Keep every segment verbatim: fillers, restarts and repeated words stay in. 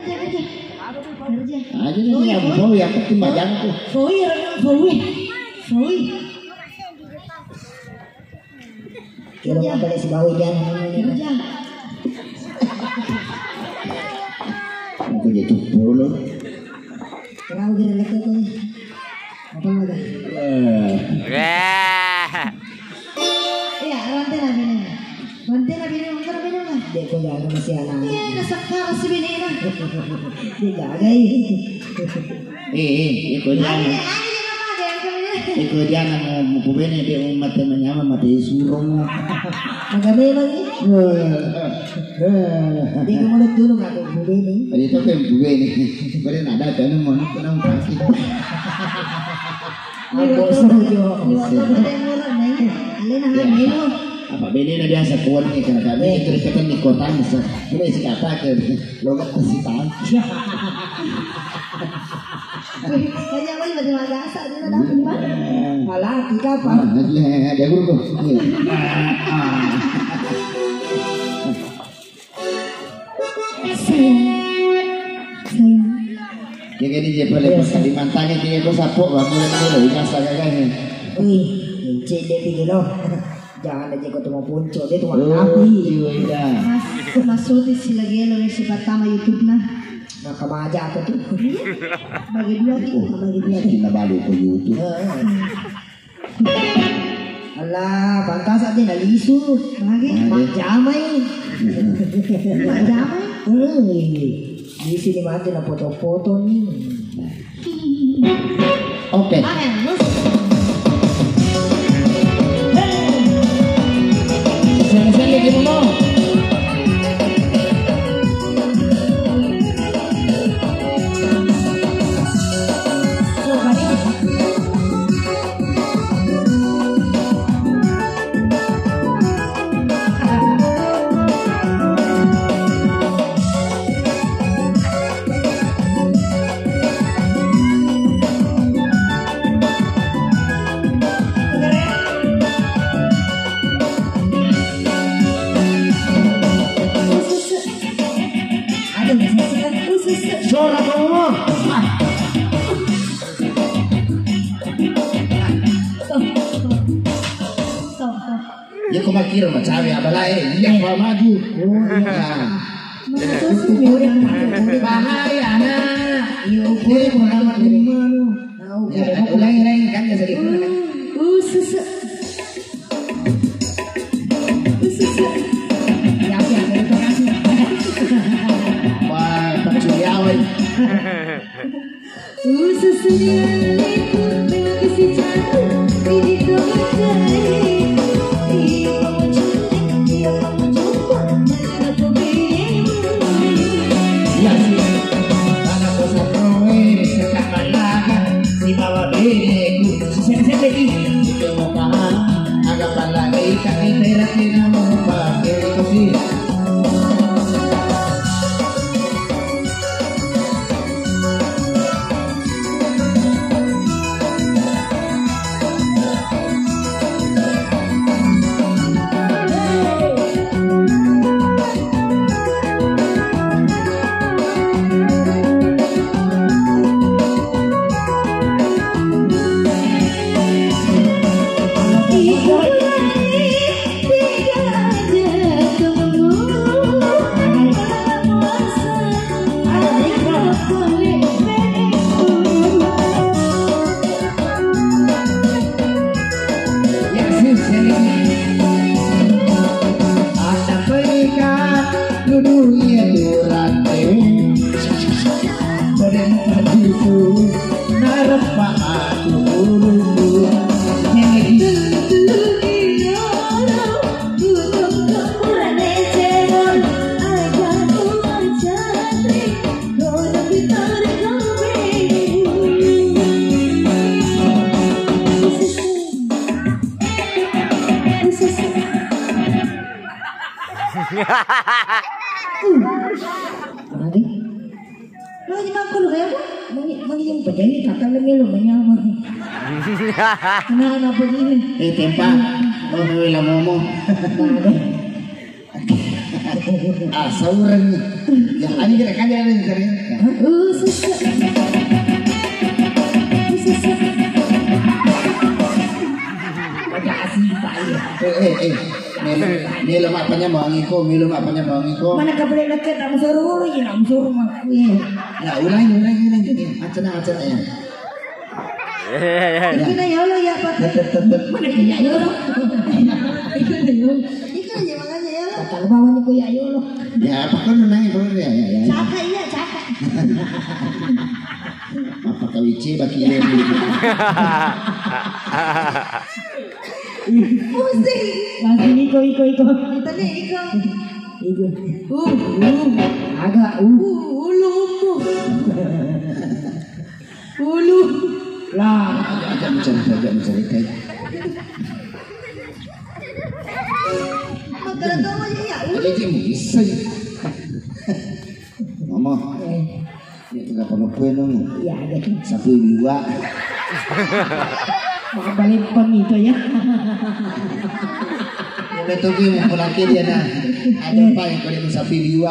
Kerja. Aja nih, ya, mau yang penting majangku. Fowi, orang fowi. Fowi. Kira mau balik si Bawi dia namanya. Kerja. Aku jadi polo. Kenapa kira lagi tuh? Apa lagi? Eh. Wah. Iya, rante na bini. Rante na bini, rante na bini lah. Dia kok jago masih anak. Iya, ada sekarang si bini lah. Dia jaga ini. Eh, eh, iko diana. Iko diana mau, mau kubene dia mau mate manyama, mate surung. Maka memang ini. Dia mau tulung aku kubene. Ayo tapi yang kubene. Kubene ada kan mau nonton nang pasti. Apa bosong jo. Alena hamil. Apa bene na biasa kuat nih karena kami cerita kan di kota nih. Ini si kata ke. Logat pasti tahu. Hanya apa ibadah magasa dia dah apa? Malah kita apa? Ah, iya, iya, iya, dia guru tuh. Iya. Sayang. Sayang. Dia gini dia pada pas Kalimantan ini dia kok sapok bangun dulu, biasa gagahnya. Wih, cek dia pikir loh. Jangan aja kau tunggu puncak, dia tunggu api. Iya, iya. Mas, masuk di sila gelo, eh, siapa tama YouTube nah. Nah, kemaja aku tuh. Bagi dua tuh, bagi dua. Kita balik ke YouTube. Heeh. Alah, pantas aja nalisu. Bagi. Mak jamai. Mak jamai. Hei. Di sini mati na foto-foto nih. Oke. Oke, terus. Sini, sini, di mana? Suara kamu. Ya, kau makkiro macawe abalae, iya, kau maju. Oh, iya. Nah. Bahaya, anak. Iya, oke, pengalaman di mana? Ya, lain-lain kan ya, sedikit. Uh, susu. Uh, susu. Ya, ya, terima kasih. Wah, pencuri awal. Lagi. Lo di makku lo kayak apa? Mani, mani yang penyanyi kakak lo melo menyamar. Anak-anak begini. Eh, tempa. Oh, mau lah momo. Nggak ada. Ah, saurengngi. Ya, ani kira kan ada yang keren. Uh, susu. Uh, susu. Ada asli, Pak, ya. Eh, eh, eh. Melo, melo apa nyambangi ko, melo apa nyambangi ko. Mana kabel leket, tak musuh ulu, ya, tak musuh rumah. Iya. Ya, ulangi, ulangi, ulangi. Acana, acana, ya. Ikana yolo ya, Pak. Mana ya yolo? Ikana ya, makanya yolo. Kata bawa ni ko ya yolo. Ya, apa kau nanya, bro? Ya, ya, ya, ya. Caka, iya, caka. Apa kau ice baki ini? Pusing. Langsung iko, iko, iko. Kita nih, iko. Iko. Uh, uh. Agak, uh. Uh, ulu, umbu. Ulu. Lah, aja mencari saja mencari teh. Makan tahu aja ya. Ulu. Aja bisa. Mama. Eh. Ini tidak perlu kue dong. Iya, ada. Satu dua. Maka balik pun itu ya. Udah tuh gue mau pulang ke dia nah. Ada apa yang kau sapi liwa?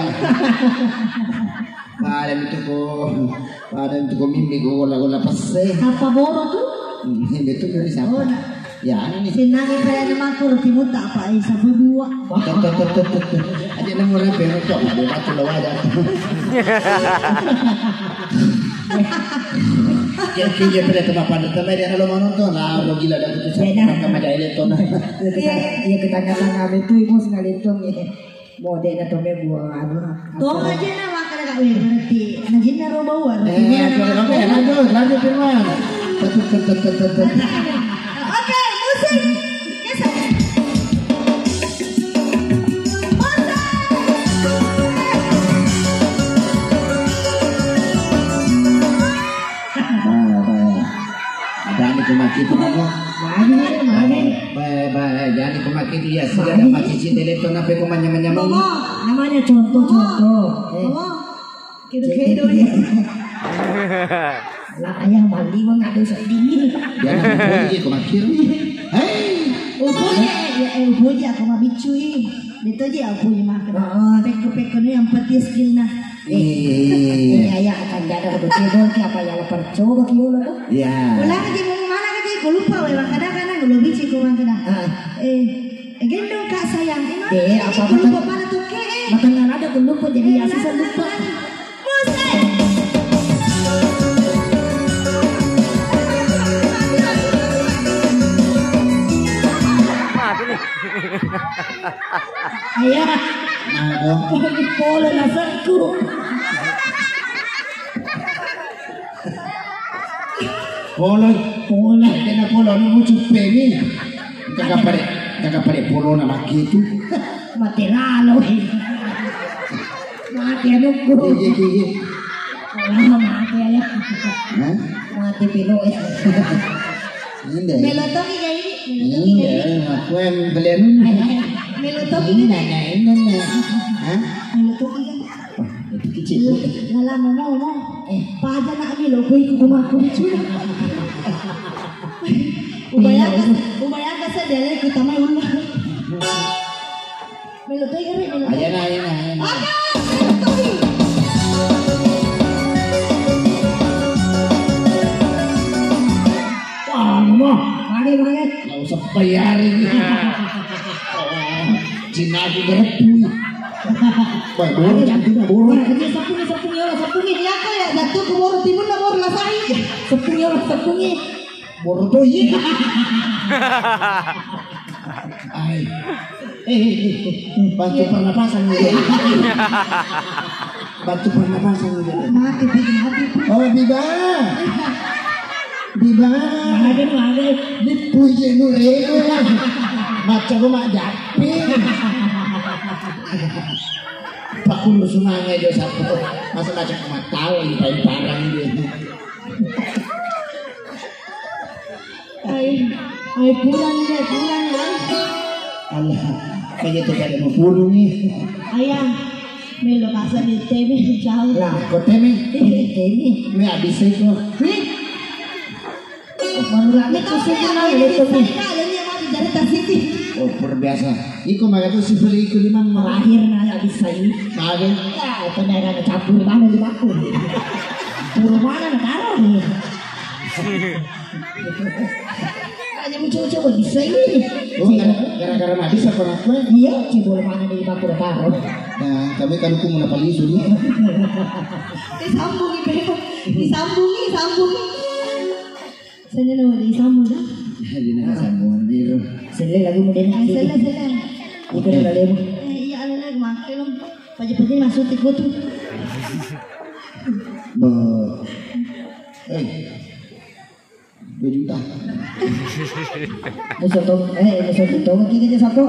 Pada itu kok, pada itu kok mimpi kok gola-gola pesse. Apa boro tuh? Hmm, ini tuh dari siapa? Oh, nah. Ya, ini. Senangi pada nama aku roti muta apa ai sabu dua. Tuh, tuh, tuh, tuh, tuh, tuh. Aja nemu rebe untuk ada batu lo ada. Ya, ya, ya, pada teman pada teman dia kalau mau nonton lah, lo gila dah putus. Beda. Sama aja elit tuh. Iya, iya, kita nggak tahu itu ibu sekali tuh. Mode na to me buang anu. To aja na makan kak we berarti. Najin na roba war. Eh, oke, oke, lanjut, lanjut, Firman. Tetep, tetep, tetep, tetep. Oke, musik. Geser. Musik. Nah, nah. Ada nih cuma kita apa? Magi, magi. Baik, baik, jadi pemakai dia sudah ada masih cinta itu kenapa kau manyamanya? Bobo, namanya contoh, contoh. Eh. Bobo. Kedo-kedo ya. Lah, ayah mandi mengadu sedih. Dia nak pergi ke makir. Hei. Upuji, ya, eh, upuji aku mah bicui. Itu aja upuji mah. Heeh. Peko-peko ni yang penting skill nah. Eh, iya, iya, akan jaga betul ki apa ya, percoba ki dulu tuh. Iya. Ulang aja mau mana aja, aku lupa weh, makanya kan aku lebih cik kurang kena. Heeh. Eh, eh, gendong kak sayang, emang eh, apa, aku lupa mana tuh ke, eh. Makanya ada aku lupa, jadi ya susah lupa. Musik. Mati nih. Iya. Nah, dong. Polo nasekku. Polo, polo, kena polo, lu cupe ni. Kakak pare, kakak pare polo na maki itu. Mati lalo. Mati anakku. Iya, iya, iya. Lama mati ya. Hah? Mati pilo ya. Indah. Melotoki gai. Melotoki gai. Indah, aku yang beli anu. Melotoki gai. Indah, nah, indah, nah. Hah? Melotoki gai. Wah, itu kecil. Lala ngomong-ngomong. Eh, paja nak melo koi ku kumaku cuna. Ubayaka, ubayaka sa dele ku tamai ulla. Melo toi gare, melo toi. Ayana, ayana, ayana. Oke, melo toi. Wah, mama. Mage, mage. Nggak usah bayarin. Cina aku gerepui. Wah, boro cantik, boro. Wah, dia sepungi, sepungi, ya, sepungi. Iya, kok ya, jatuh ke boro timun, lah, boro lasai. Sepungi, ya, sepungi. Boro toi. Ai. Eh, eh, eh, eh. Bantu pernapasan gitu. Bantu pernapasan gitu. Mati, Pi, mati. Oh, Biba. Biba. Mati, mati. Di puji nu rego. Maca gua mak japi. Pakulu sungai aja satu. Masa maca gua mak tahu, impain parang dia. Ai, ai pulang deh, pulang ya. Allah, kayak itu kada mau pulang nih. Ayah, melo kasa di T V jauh. Lah, kok T V? T V. Me habis itu. Nih. Baru lagi tuh sih kenal ya, itu nih. Ada tasiti. Oh, luar biasa. Iko maga tu sifili iku lima merakhir naya bisa ini. Maga? Ya, itu naya ada campur mana di bakul. Puru mana na taruh nih. Hanya mencoba-coba bisa ini. Oh, gara- gara-gara nadis apa ngaku? Iya, cebol mana di bakul taruh. Nah, kami kan hukum apa lisu nih? Disambung, Ibu. Disambung, disambung. Sennena wale isambung dah. Dina sambung iro. Selle lagu mudena. Eh, selle, selle. Iko dah lemu. Eh, iya, ale lagi makke lo. Paja-paja masuk tiko tu. Bo. Eh. Dua juta. Musuh to, eh, musuh to, kita je satu.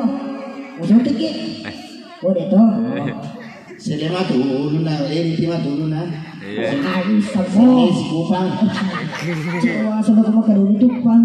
Musuh tiki. Oh, dia to. Sele matu uluna, eh, riti matu uluna. Iya. Sekali sabo. Sekali sikupang. Cewa sama kamu kadulu tupang.